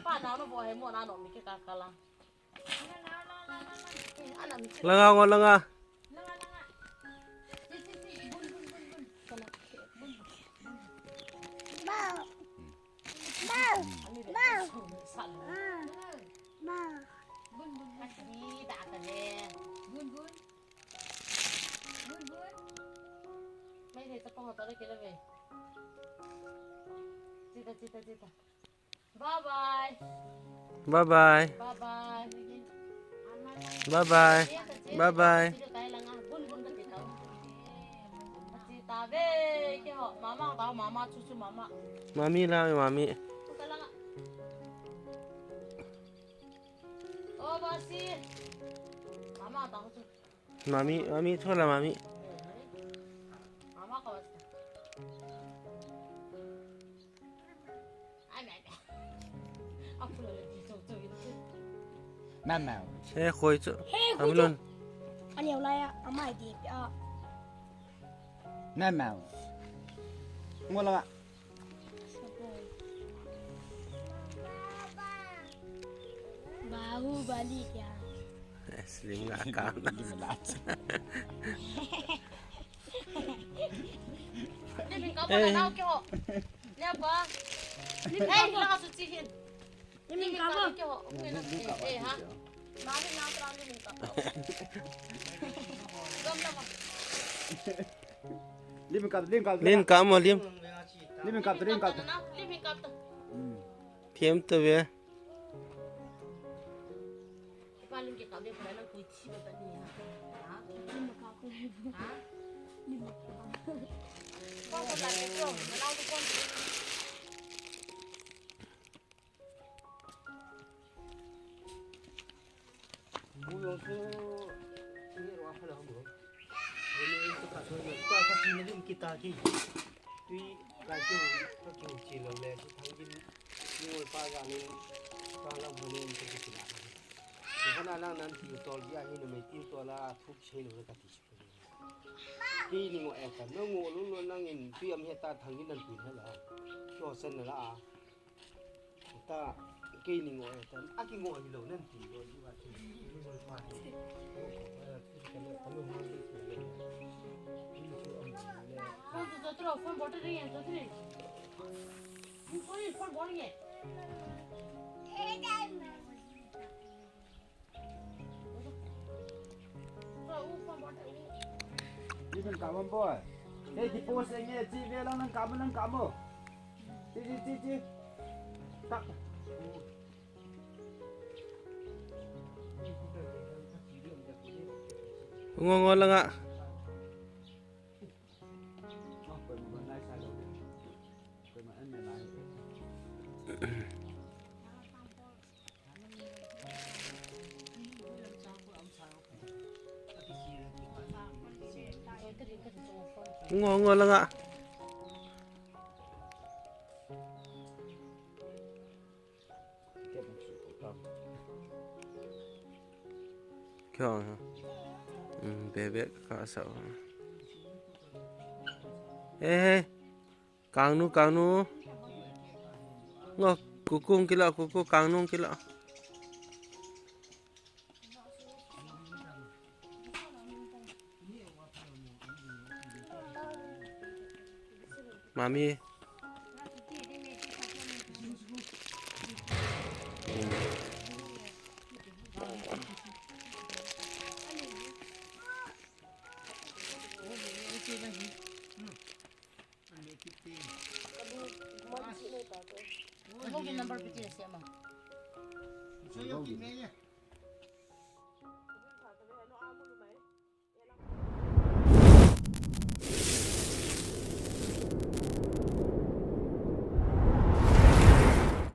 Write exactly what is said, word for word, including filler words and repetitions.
Pa nao na bo he mo na no mi ke ka ka la. Langa ngo langa. Bye bye. Bye bye. Bye bye. Bye bye. Bye bye. Mami la, mami. Mami, mami, thola mami. Mama. He khoi chu. He khoi chu. Amlon. Ani ulai a, amai di a. Mama. Ngola. Bahubali kya? Slim nga ka. Ni min ka ba na kyo. Ni ba. Ni ba na su chi hin. Ni min ka ba. Kyo. Eh ha. Na ni na tra ni min ka. Gam na ma. Lim kap, lim kap. Lim kap mo, lim. Lim kap, lim kap. Lim kap. Hmm. Phiam to ve. Bu yong su ni wa pha la bu. Ni su ka su ni ka ka si ni lim kita ki. Tui ka ki ka ki chi lo le si thang kin ni wa pa ga ni pa la bu ni ki ki la. Ni ka na lang nan ti tol ya ni no me ti tol la thuk che lo ka ti. Ki ni ngo e ka no ngo lu lo nang in tui am he ta thang kin nan tui he la. Kyo sen la. Ta, kei ni ngo e ta, a ki ngo hi lo nan ti lo ni wa ti. Ni ngo pa ni. Phone to jotro, phone bottle ring hai, jotri. Phone, phone bol nge. Ni kan ka bom boy. Hey, di post nge, chi ve lang nang ka mo, nang ka mo. Chi, chi, chi, chi. Tak. Ngo, ngo langa. Ngo, ngo langa. Kyo, hmm, bebe ka sa. Eh, eh. Kangnu, kangnu. Ngo, kuku kila, kuku kangnu kila. Mami. Number piti siya ma.